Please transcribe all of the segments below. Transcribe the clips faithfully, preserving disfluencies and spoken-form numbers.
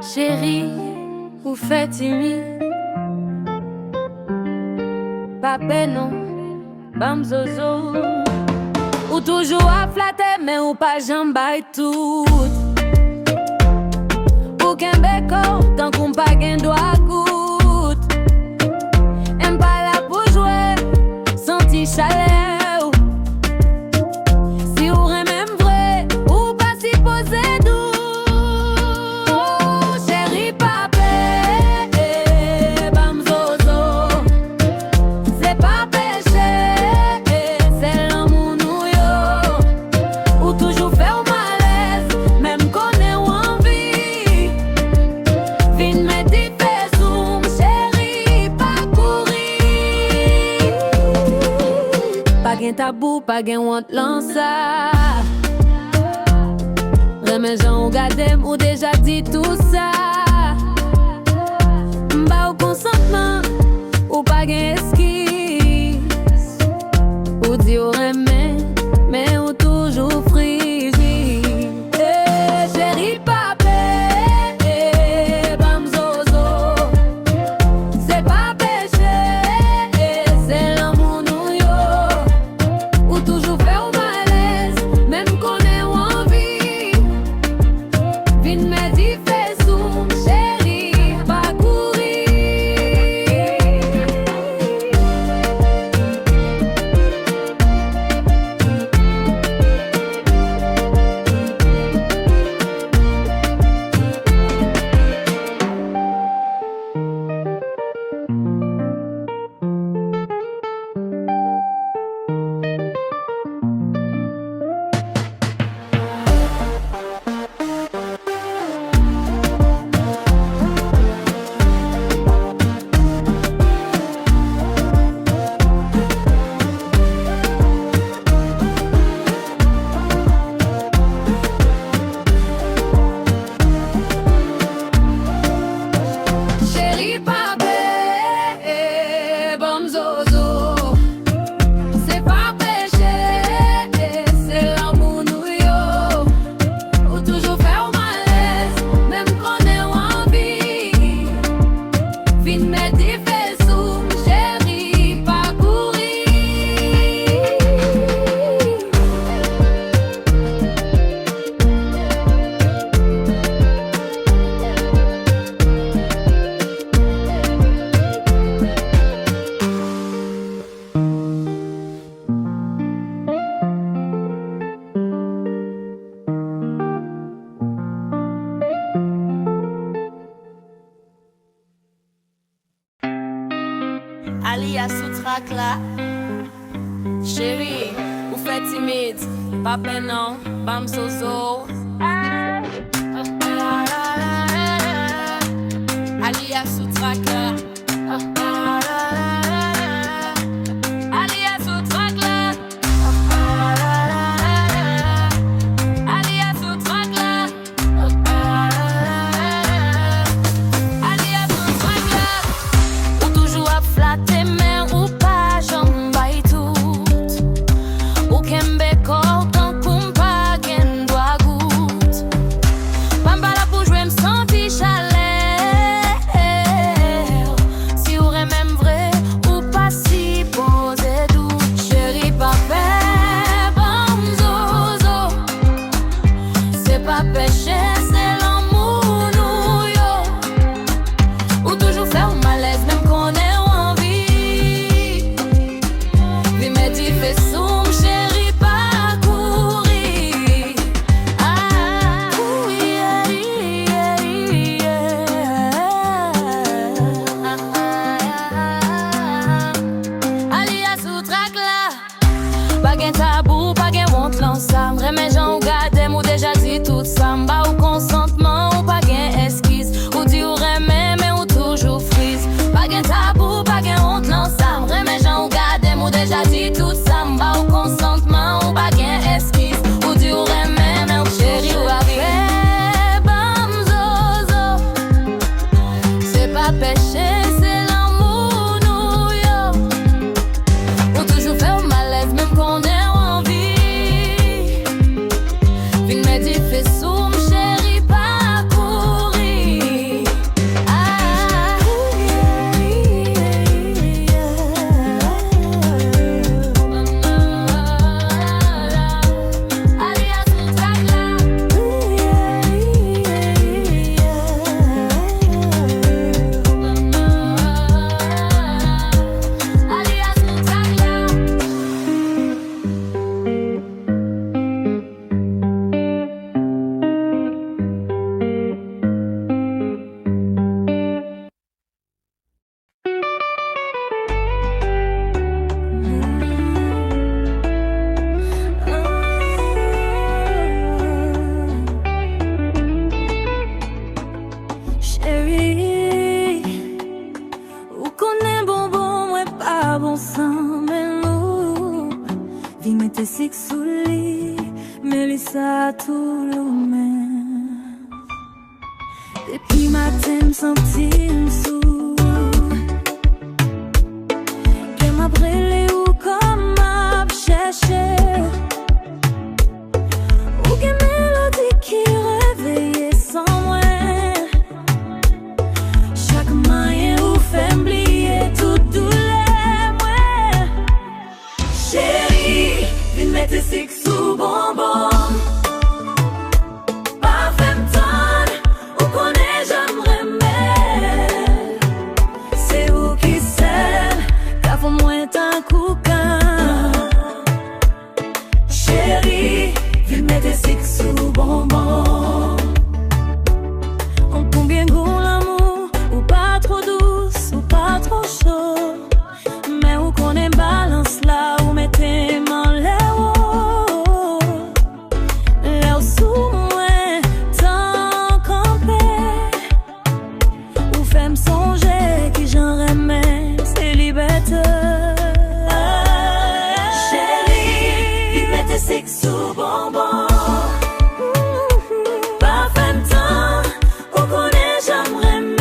Cheri, ou fè timid. Pa pè non, ban m zozo. Ou toujou ap flate, men ou pa janm bay tout. Ou kenbe kò w tankou m pa gen dwa gout. M pa la pou jwe, santi chalè w. Si w renmen m vre, ou pa sipoze dout. Cheri, pa pè, ban m zozo. Se pa peche, se lanmou nou yo. Ou toujou fè w malèz, men m konnen w anvi. Vin met dife sou m, cheri, pa kouri. Pa gen tabou, pa gen wont lan sa. Renmen jan w gade m, ou deja di tout sa. M ba w konsantman, ou pa gen eskiz. Ou di w renmen, men ou toujou frijid. Eh, cheri, pa pè, ban m zozo. Se pa peche, se lanmou nou yo. Ou toujou fè w malèz, men m konnen w anvi. Vin met dife sou m, cheri, pa kouri. Cheri, pa pè, ban m zozo. Se pa peche, se lanmou nou yo. Ou toujou fè w malèz, men m konnen w anvi. Vin met dife sou m, cheri, pa kouri. Aliya sou trak la. Cheri, ou fè timid. Pa pè non, ban m zozo. Aliya sou trak la. Aliya sou trak la. Aliya sou trak la. Aliya sou trak la. Ou toujou ap flate, men ou pa janm bay tout. Ou kenbe kò w tankou m pa gen dwa gout. Pa m pa la pou jwe, m santi chalè w. Si w renmen m vre, ou pa sipoze dout. Cheri, pa pè, ban m zozo. Se pa peche, se lanmou nou yo. Ou toujou fè w malèz, men m konnen w anvi. Vin met dife sou m, cheri, pa kouri. Ah, yeah, yeah, yeah. Aliya sou trak la. Pa gen tabou, pa gen wont lan sa. M renmen jan w gade m, ou deja di tout sa. M ba w konsantman, ou pa gen eskiz. Ou di w renmen, men ou toujou friz. Pa gen tabou, pa gen wont lan sa. M renmen jan w gade m, ou deja di tout sa. M ba w konsantman, ou pa gen eskiz. Ou di w renmen, men ou cheri w ap fè ban m zozo. Se pa peche, se lanmou nou yo. Ou toujou fè w malèz, men m konnen w Sik sou li, men li sa tou lou men. Depi maten m santi m sou. Ke m ap rele ou kòm m ap chèche. Ou gen melodi ki reveye san mwen. Chak manyen ou fè m bliye tout doulè mwen. Cheri, vin mete sik sou bonbon. Pa fè m tann, ou konnen jan m renmen. Se ou ki sèl ka fè mwen tankou kan. Cheri, vin mete sik sou bonbon. Konbyen gou lanmou, ou pa twò dous, ou pa twò cho. Men ou konnen balans la, ou mete m anlè wo. Lè w sou mwen, tan kanpe. Ou fè m sonje kijan renmen se libète. Cheri, vin mete sik sou bonbon. Pa fè m tann, ou konnen jan m renmen.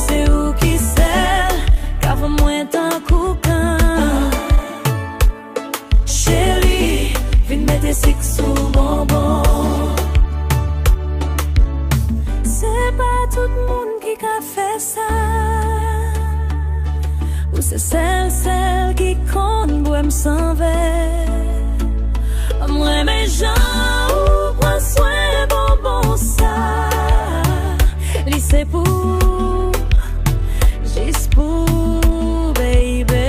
Se ou ki sèl ka fè mwen tankou kan. Cheri, vin mete sik sou bonbon. Se pa tout moun ki ka fè sa. Ou se sèl, sèl ki konn bwè m san vè. M renmen jan ou pran swen bonbon sa. Li se pou, jis pou, baby.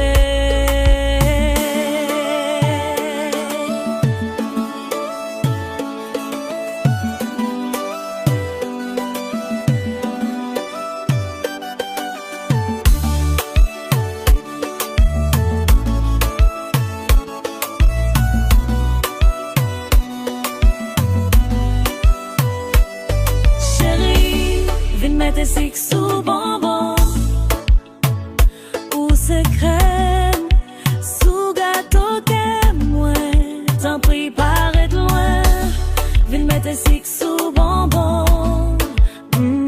Cheri, vin mete sik sou bonbon. Ou se krèm sou gato kè mwen. Tanpri pa ret lwen. Vin mete sik sou bonbon. Mm.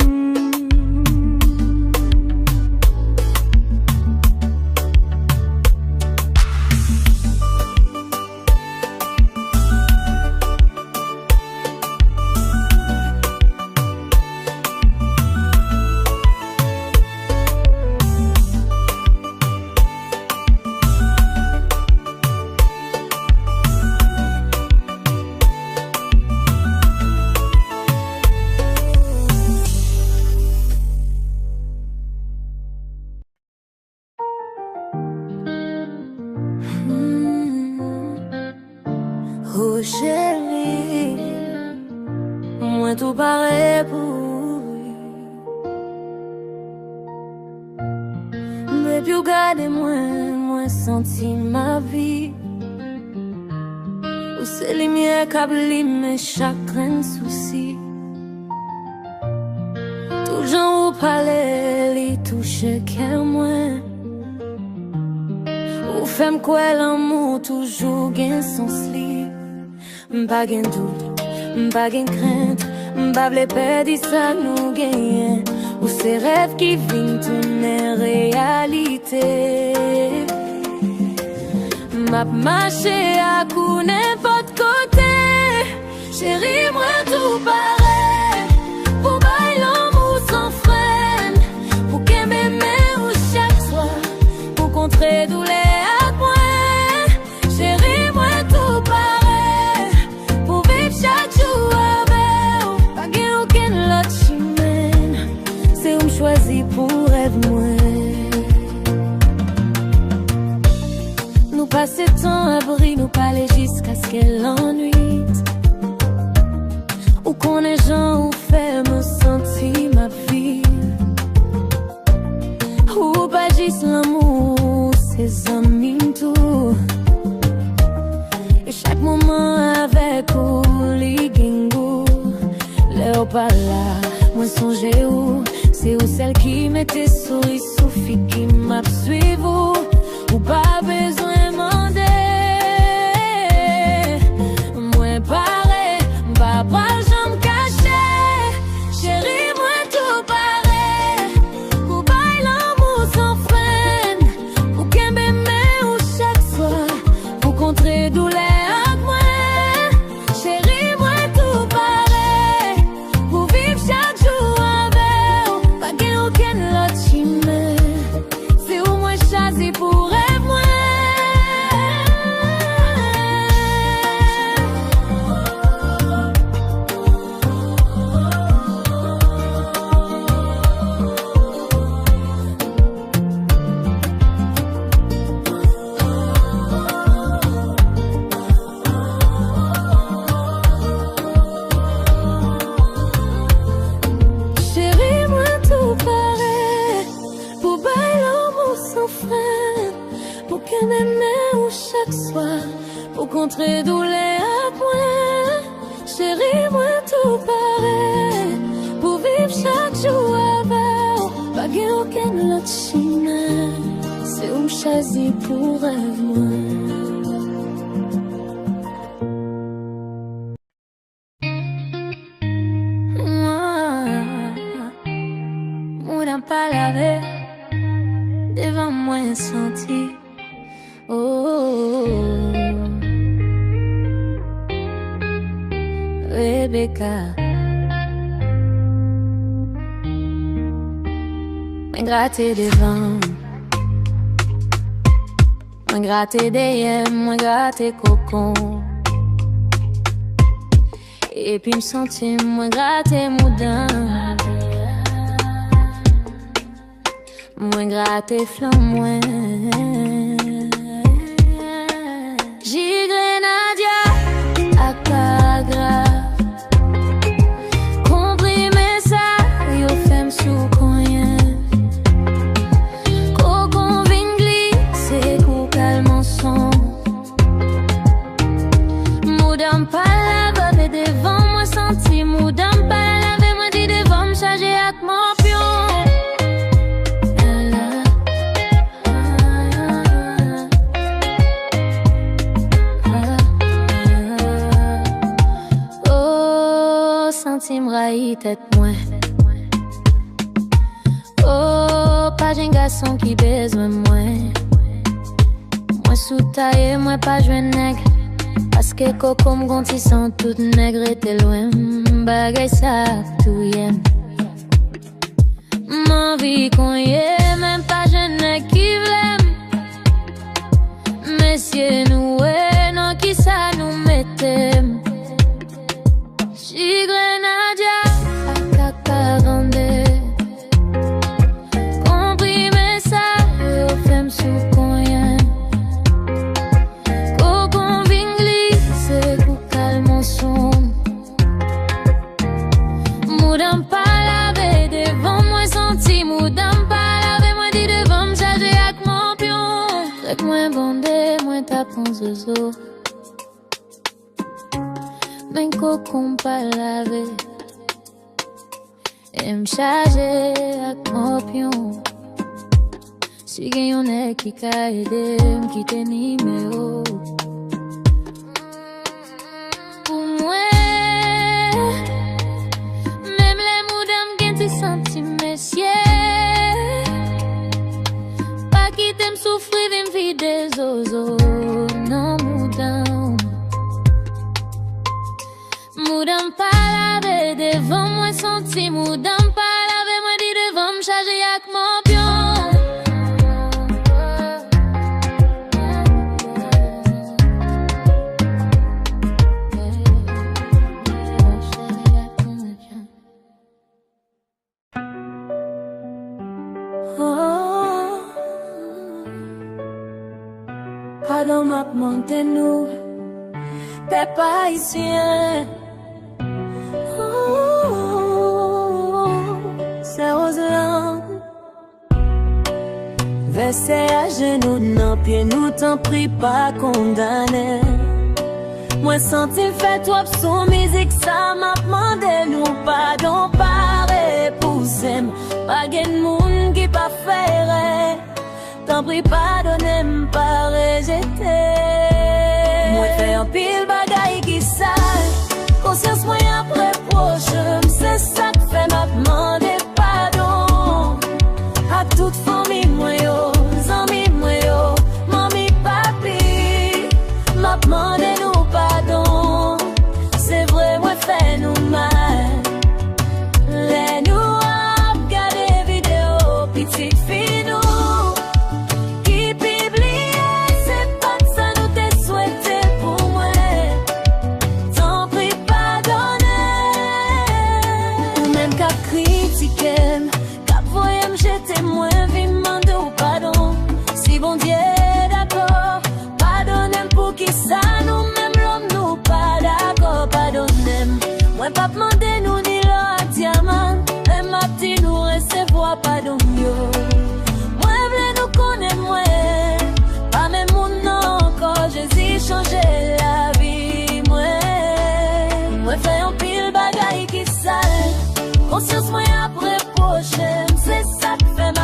Hmm. Oh, cheri, mwen tou pare pou ou. Depi w gade mwen, mwen santi m ap viv. Ou se limyè k ap limen chak grenn sousi. Tout jan ou pale, li touche kè mwen. Ou fè m kwè lanmou toujou gen sans li. M pa gen dout, m pa gen krent, m pa vle pèdi sa nou genyen. Ou se rèv ki vin tounen reyalite. M ap mache ak ou nenpòt kote. Cheri, mwen tou pare pou bay lanmou san fren, pou kenbe men ou chak swa, pou kontre doulè ak mwen. Cheri, mwen tou pare pou viv chak jou avè w. Pa gen okenn lòt chimen, se ou m chwazi pou rèv mwen. Nou pase tan abri, nou pale jiskaske lannwit. Ou konnen jan ou fè mwen santi m ap viv. Ou pa jis lanmou, ou se zanmi m tou. E chak moman avèk ou, li gen gou. Lè w pa la, mwen sonje ou. Se ou sèl ki mete souri sou figi m, ap swiv ou. Ou pa bezwen mande. Pou kontre doulè ak mwen, cheri, mwen tou pare pou viv chak jou avè w. Pa gen okenn lòt chimen, se ou m chwazi pou rèv mwen. Mouda m pa lave, devan mwen santi. Oh, Rebecca. Mwen grate devan m, mwen grate dèyè m, mwen grate koko m. Epi m santi m, mwen grate mouda m. Mwen grate flanm mwen. Ji grenadya ak pa grav. Konprime sa yo fè m sou konyen. Koko m vin glise kou kalmanson. Mouda m pa lave devan mwen santi. Mouda m pa lave, mwen di devan m chaje ak mòpyon. Oh, santi m rayi tèt mwen. Oh, pa jwenn gason ki bezwen mwen. Mwen sou taye, mwen pa jwenn nèg. Paske koko m gon ti san, tout nèg rete lwen m. Bagay sa ap touye m. M anvi konye, men pa jwenn nèg ki vle m. Mesye, nou wè nan kisa nou mete m. Ji grenadya ak ak karannde. Konprime sa yo fè m sou konyen. Koko m vin glise kou kalmanson. Mouda m pa lave devan mwen santi. Mouda m pa lave, mwen di devan m chaje ak mòpyon. Trèt mwen bande, mwen ta pran zozo. Men koko m pa lave. E m chaje ak mòpyon. Si gen yon nèg ki ka ede m, kite nimewo pou mwen. Menm lè mouda m gen ti santi, mesye, pa kite m soufri, vin vide zozo nan mouda m. Mouda m pa lave devan mwen santi. Mouda m pa lave, mwen di devan m chaje ak mòpyon. Oh, padon m ap mande nou, pèp ayisyen. Oh, sè Roseland. Vèse ajenou nan pye nou, tanpri pa kondane. Mwen santi m fè twòp sou mizik sa, m ap mande nou padon, pa repouse m. Pa gen moun ki pa fè erè. Tanpri padone m, pa rejete. Mwen fè anpil bagay ki sal, konsyans mwen ap repwoche m. Se sa k fè m ap mande padon ak tout fanmi mwen yo, zanmi mwen yo, manmi, papi. M ap mande nou padon. Se vre mwen fè nou mal. Lè nou ap gade videyo pitit fi nou ki pibliye, se pa t sa nou te swete pou mwen. Tanpri padone. Ou menm k ap kritike m, k ap voye m jete, mwen vin mande w padon. Si Bondye dakò, padone m. Poukisa nou menm lòm nou pa dakò? Padone m. Mwen p ap mande nou ni lò ak dyaman, men m ap di nou resevwa padon m yo. Mwen vle nou konnen mwen pa menm moun nan ankò. Jezi chanje lavi mwen. Mwen fè anpil bagay ki sal. Konsyans mwen ap repwoche m. Se sa k fè m